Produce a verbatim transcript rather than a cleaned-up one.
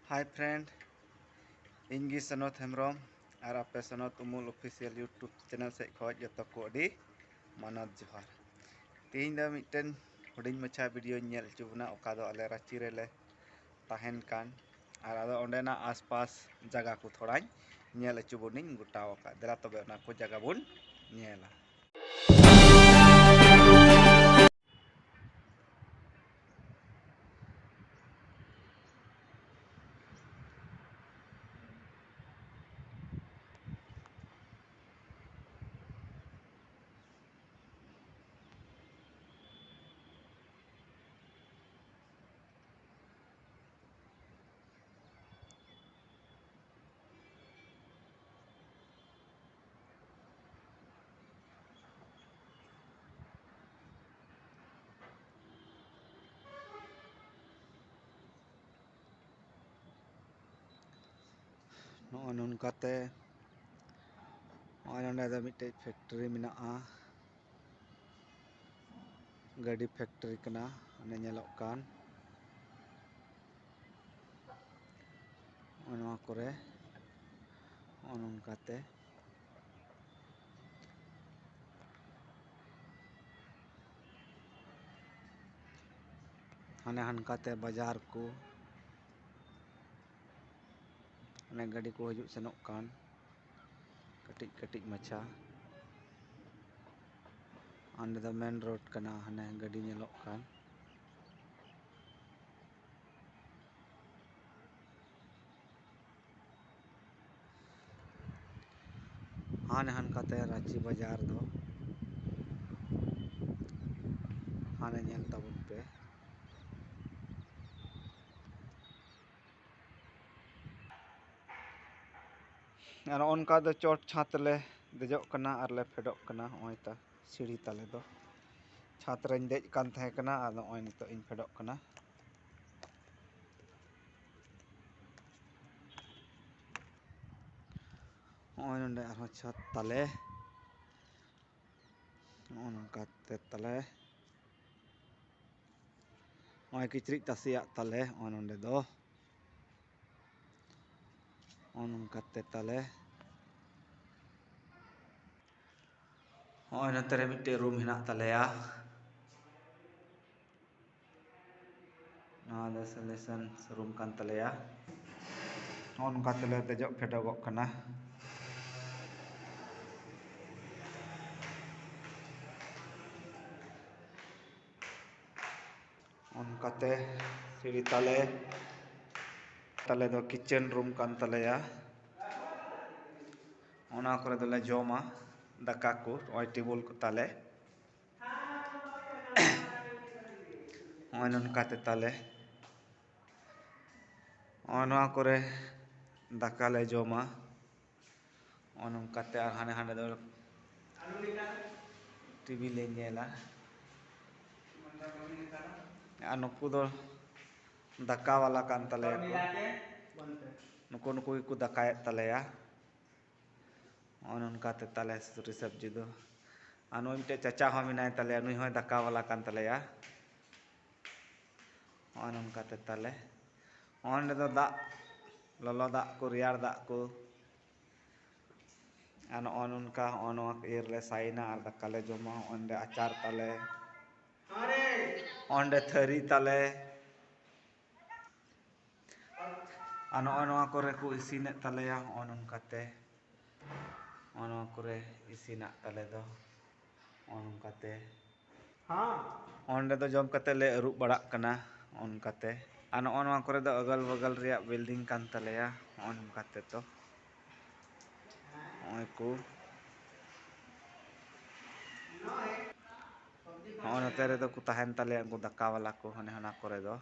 Hi friend, ᱤᱧ ᱜᱮ ᱥᱚᱱᱚᱛ ᱦᱮᱢᱵᱨᱚᱢ ᱟᱨ ᱟᱯᱮ ᱥᱚᱱᱚᱛ ᱩᱢᱩᱞ official YouTube channel ᱥᱮᱫ ᱠᱷᱚᱱ ᱡᱚᱛᱚ ᱠᱚ ᱟᱹᱰᱤ ᱢᱟᱱᱚᱛ ᱡᱚᱦᱟᱨ᱾ ᱛᱮᱦᱮᱧ ᱫᱚ ᱢᱤᱫᱴᱮᱱ ᱦᱩᱰᱤᱧ ᱢᱟᱪᱷᱟ videoᱧ ᱧᱮᱞ ᱦᱚᱪᱚ ᱵᱚᱱᱟ, ᱚᱠᱟ ᱫᱚ ᱟᱞᱮ ᱨᱟᱺᱪᱤ ᱨᱮᱞᱮ ᱛᱟᱦᱮᱱ ᱠᱟᱱ ᱟᱨ ᱟᱫᱚ ᱚᱸᱰᱮᱱᱟᱜ ᱟᱥᱯᱟᱥ ᱡᱟᱭᱜᱟ ᱠᱚ ᱛᱷᱚᱲᱟᱧ ᱧᱮᱞ ᱦᱚᱪᱚ ᱵᱚᱱᱟᱧ ᱜᱚᱴᱟᱣ ᱟᱠᱟᱫ᱾ ᱫᱮᱞᱟ ᱛᱚᱵᱮ ᱚᱱᱟ ᱠᱚ ᱡᱟᱭᱜᱟ ᱵᱚᱱ ᱧᱮᱞᱟ᱾ ᱱᱚᱜᱼᱚ ᱱᱚᱝᱠᱟᱛᱮ ᱱᱚᱜᱼᱚᱭ ᱱᱚᱰᱮ ᱫᱚ ᱢᱤᱫᱴᱮᱡ factory ᱢᱮᱱᱟᱜᱼᱟ, ᱜᱟᱹᱰᱤ factory ᱠᱟᱱᱟ᱾ ᱚᱱᱮ ᱧᱮᱞᱚᱜ ᱠᱟᱱ ᱱᱚᱜᱼᱚ ᱱᱚᱣᱟ ᱠᱚᱨᱮ ᱱᱚᱜᱼᱚ ᱱᱚᱝᱠᱟᱛᱮ ᱦᱟᱱᱮ ᱦᱟᱱᱠᱟᱛᱮ ᱵᱟᱡᱟᱨ ᱠᱚ, ᱚᱱᱮ ᱜᱟᱹᱰᱤ ᱠᱚ ᱦᱤᱡᱩᱜ ᱥᱮᱱᱚᱜ ᱠᱟᱱ ᱠᱟᱹᱴᱤᱡ ᱠᱟᱹᱴᱤᱡ ᱢᱟᱪᱷᱟ᱾ ᱚᱸᱰᱮ ᱫᱚ main road ᱠᱟᱱᱟ, ᱦᱟᱱᱮ ᱜᱟᱹᱰᱤ ᱧᱮᱞᱚᱜ ᱠᱟᱱ᱾ ᱦᱟᱱᱮ ᱦᱟᱱᱠᱟᱛᱮ ᱨᱟᱺᱪᱤ ᱵᱟᱡᱟᱨ ᱫᱚ ᱦᱟᱱᱮ ᱧᱮᱞ ᱛᱟᱵᱚᱱ ᱯᱮ᱾ ᱟᱨ ᱚᱱᱠᱟ ᱫᱚ ᱪᱚᱴ ᱪᱷᱟᱸᱫᱽ ᱞᱮ ᱫᱮᱡᱚᱜ ᱠᱟᱱᱟ ᱟᱨ ᱞᱮ ᱯᱷᱮᱰᱚᱜ ᱠᱟᱱᱟ᱾ ᱱᱚᱜᱼᱚᱭ ᱛᱟ ᱥᱤᱲᱤ ᱛᱟᱞᱮ ᱫᱚ᱾ ᱪᱷᱟᱸᱫᱽ ᱨᱮᱧ ᱫᱮᱡ ᱠᱟᱱ ᱛᱟᱦᱮᱸ ᱠᱟᱱᱟ, ᱟᱨ ᱱᱚᱜᱼᱚᱭ ᱱᱤᱛᱚᱜ ᱤᱧ ᱯᱷᱮᱰᱚᱜ ᱠᱟᱱᱟ᱾ ᱱᱚᱜᱼᱚᱭ ᱱᱚᱰᱮ ᱟᱨᱦᱚᱸ ᱪᱷᱟᱸᱫᱽ ᱛᱟᱞᱮ᱾ ᱱᱚᱜᱼᱚ ᱱᱚᱝᱠᱟ ᱛᱮ ᱛᱟᱞᱮ᱾ ᱱᱚᱜᱼᱚᱭ ᱠᱤᱪᱨᱤᱡ ᱛᱟᱥᱮᱭᱟᱜ ᱛᱟᱞᱮ ᱱᱚᱜᱼᱚᱭ ᱱᱚᱰᱮ ᱫᱚ᱾ ᱱᱚᱜᱼᱚ ᱱᱚᱝᱠᱟᱛᱮ ᱛᱟᱞᱮ ᱱᱚᱜᱼᱚᱭ ᱱᱚᱛᱮ ᱨᱮ ᱢᱤᱫᱴᱮᱡ ᱨᱩᱢ ᱦᱮᱱᱟᱜ ᱛᱟᱞᱮᱭᱟ᱾ ᱱᱚᱣᱟ ᱫᱚ ᱥᱮᱞᱮᱥᱚᱱ ᱨᱩᱢ ᱠᱟᱱ ᱛᱟᱞᱮᱭᱟ᱾ ᱱᱚᱜᱼᱚ ᱱᱚᱝᱠᱟ ᱛᱮᱞᱮ ᱫᱮᱡᱚᱜ ᱯᱷᱮᱰᱚᱜᱚᱜ ᱠᱟᱱᱟ᱾ ᱚᱱᱠᱟᱛᱮ ᱥᱤᱲᱤ ᱛᱟᱞᱮ, ᱛᱟᱞᱮ ᱫᱚ ᱠᱤᱪᱮᱱ ᱨᱩᱢ ᱠᱟᱱ ᱛᱟᱞᱮᱭᱟ᱾ ᱚᱱᱟ ᱠᱚᱨᱮ ᱫᱚᱞᱮ ᱡᱚᱢᱟ ᱫᱟᱠᱟ ᱠᱚ, ᱱᱚᱜᱼᱚᱭ ᱴᱮᱵᱩᱞ ᱠᱚ ᱛᱟᱞᱮ᱾ ᱱᱚᱜᱼᱚᱭ ᱱᱚᱝᱠᱟᱛᱮ ᱛᱟᱞᱮ ᱱᱚᱜᱼᱚᱭ ᱱᱚᱣᱟ ᱠᱚᱨᱮ ᱫᱟᱠᱟ ᱞᱮ ᱡᱚᱢᱟ᱾ ᱱᱚᱜᱼᱚ ᱱᱚᱝᱠᱟᱛᱮ ᱟᱨ ᱦᱟᱸᱰᱮ ᱦᱟᱸᱰᱮ ᱫᱚ ᱴᱤᱵᱷᱤ ᱞᱮ ᱧᱮᱞᱟ᱾ ᱟᱨ ᱱᱩᱠᱩ ᱫᱚ ᱫᱟᱠᱟ ᱵᱟᱞᱟ ᱠᱟᱱ ᱛᱟᱞᱮᱭᱟ ᱠᱚ᱾ ᱱᱩᱠᱩ, ᱱᱩᱠᱩ ᱜᱮᱠᱚ ᱫᱟᱠᱟᱭᱮᱫ ᱛᱟᱞᱮᱭᱟ᱾ ᱱᱚᱜᱼᱚ ᱱᱚᱝᱠᱟᱛᱮ ᱛᱟᱞᱮ ᱥᱩᱨᱤ ᱥᱚᱵᱽᱡᱤ ᱫᱚ᱾ ᱟᱨ ᱱᱩᱭ ᱢᱤᱫᱴᱮᱡ ᱪᱟᱪᱟ ᱦᱚᱸ ᱢᱮᱱᱟᱭ ᱛᱟᱞᱮᱭᱟ, ᱱᱩᱭ ᱦᱚᱸᱭ ᱫᱟᱠᱟ ᱵᱟᱞᱟ ᱠᱟᱱ ᱛᱟᱞᱮᱭᱟ᱾ ᱱᱚᱜᱼᱚ ᱱᱚᱝᱠᱟᱛᱮ ᱛᱟᱞᱮ ᱚᱸᱰᱮ ᱫᱚ ᱫᱟᱜ, ᱞᱚᱞᱚ ᱫᱟᱜ ᱠᱚ, ᱨᱮᱭᱟᱲ ᱫᱟᱜ ᱠᱚ, ᱟᱨ ᱱᱚᱜᱼᱚ ᱱᱚᱝᱠᱟ ᱦᱚᱸᱜᱼᱚ ᱱᱚᱣᱟ ᱤᱭᱟᱹ ᱨᱮᱞᱮ ᱥᱟᱭᱤᱱᱟ ᱟᱨ ᱫᱟᱠᱟ ᱞᱮ ᱡᱚᱢᱟ᱾ ᱚᱸᱰᱮ ᱟᱪᱟᱨ ᱛᱟᱞᱮ, ᱚᱸᱰᱮ ᱛᱷᱟᱹᱨᱤ ᱛᱟᱞᱮ, ᱟᱨ ᱱᱚᱜᱼᱚ ᱱᱚᱣᱟ ᱠᱚᱨᱮ ᱠᱚ ᱤᱥᱤᱱᱮᱫ ᱛᱟᱞᱮᱭᱟ᱾ ᱱᱚᱜᱼᱚ ᱱᱚᱝᱠᱟᱛᱮ, ᱱᱚᱜᱼᱚ ᱱᱚᱣᱟ ᱠᱚᱨᱮ ᱤᱥᱤᱱᱟᱜ ᱛᱟᱞᱮ ᱫᱚ ᱱᱚᱜᱼᱚ ᱱᱚᱝᱠᱟᱛᱮ᱾ ᱚᱸᱰᱮ ᱫᱚ ᱡᱚᱢ ᱠᱟᱛᱮ ᱞᱮ ᱟᱹᱨᱩᱵ ᱵᱟᱲᱟᱜ ᱠᱟᱱᱟ ᱚᱱᱠᱟᱛᱮ᱾ ᱟᱨ ᱱᱚᱜᱼᱚ ᱱᱚᱣᱟ ᱠᱚᱨᱮ ᱫᱚ ᱟᱜᱟᱞ ᱵᱟᱜᱟᱞ ᱨᱮᱭᱟᱜ ᱵᱤᱞᱰᱤᱝ ᱠᱟᱱ ᱛᱟᱞᱮᱭᱟ᱾ ᱱᱚᱜᱼᱚ ᱱᱚᱝᱠᱟᱛᱮ ᱛᱚ ᱱᱚᱜᱼᱚᱭ ᱠᱚ, ᱱᱚᱜᱼᱚ ᱱᱚᱛᱮ ᱨᱮᱫᱚ ᱠᱚ ᱛᱟᱦᱮᱱ ᱛᱟᱞᱮᱭᱟ ᱩᱱᱠᱩ ᱫᱟᱠᱟ ᱵᱟᱞᱟ ᱠᱚ, ᱦᱟᱱᱮ ᱦᱟᱱᱟ ᱠᱚᱨᱮ ᱫᱚ᱾